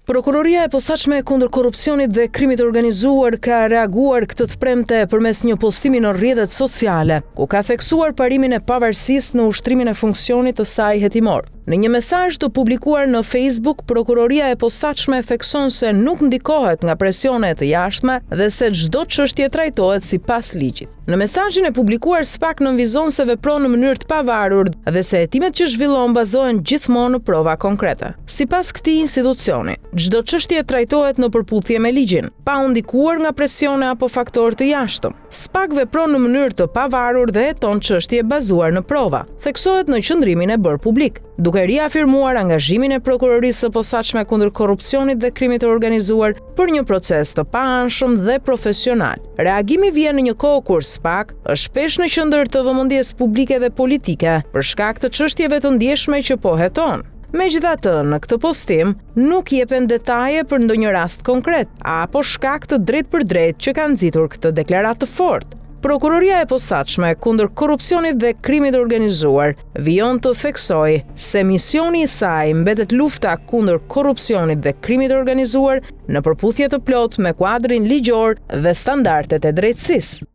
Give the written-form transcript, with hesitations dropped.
Prokuroria e Posaçme kundër Korrupsionit dhe Krimit të Organizuar ka reaguar këtë të premte përmes një postimi në rrjetet sociale, ku ka theksuar parimin e pavarësisë në ushtrimin e funksionit të saj hetimor. Në një mesazh të publikuar në Facebook, Prokuroria e Posaçme thekson se nuk ndikohet nga presione të jashtme dhe se çdo çështje trajtohet sipas ligjit. Në mesazhin e publikuar, SPAK nënvizon se vepron në mënyrë të pavarur dhe se hetimet që zhvillon bazohen gjithmonë në prova konkrete. Sipas këtij institucioni, çdo çështje trajtohet në përputhje me ligjin, pa u ndikuar nga presione apo faktorë të jashtëm. SPAK vepron në mënyrë të pavarur dhe heton çështje bazuar në prova, theksohet në qëndrimin e bërë publik, duke riafirmuar angazhimin e Prokurorisë së Posaçme kundër Korrupsionit dhe Krimit të Organizuar për një proces të paanshëm dhe profesional. Reagimi vjen në një kohë kur SPAK është shpesh në qendër të vëmendjes publike dhe politike për shkak të çështjeve të ndjeshme që po heton. Megjithatë, në këtë postim nuk jepen detaje për ndonjë rast konkret apo shkak të drejtpërdrejtë që ka nxitur këtë deklaratë të fortë. Prokuroria e Posaçme kundër Korrupsionit dhe Krimit të Organizuar vijon të theksojë se misioni i saj mbetet lufta kundër korrupsionit dhe krimit të organizuar në përputhje të plotë me kuadrin ligjor dhe standardet e drejtësisë.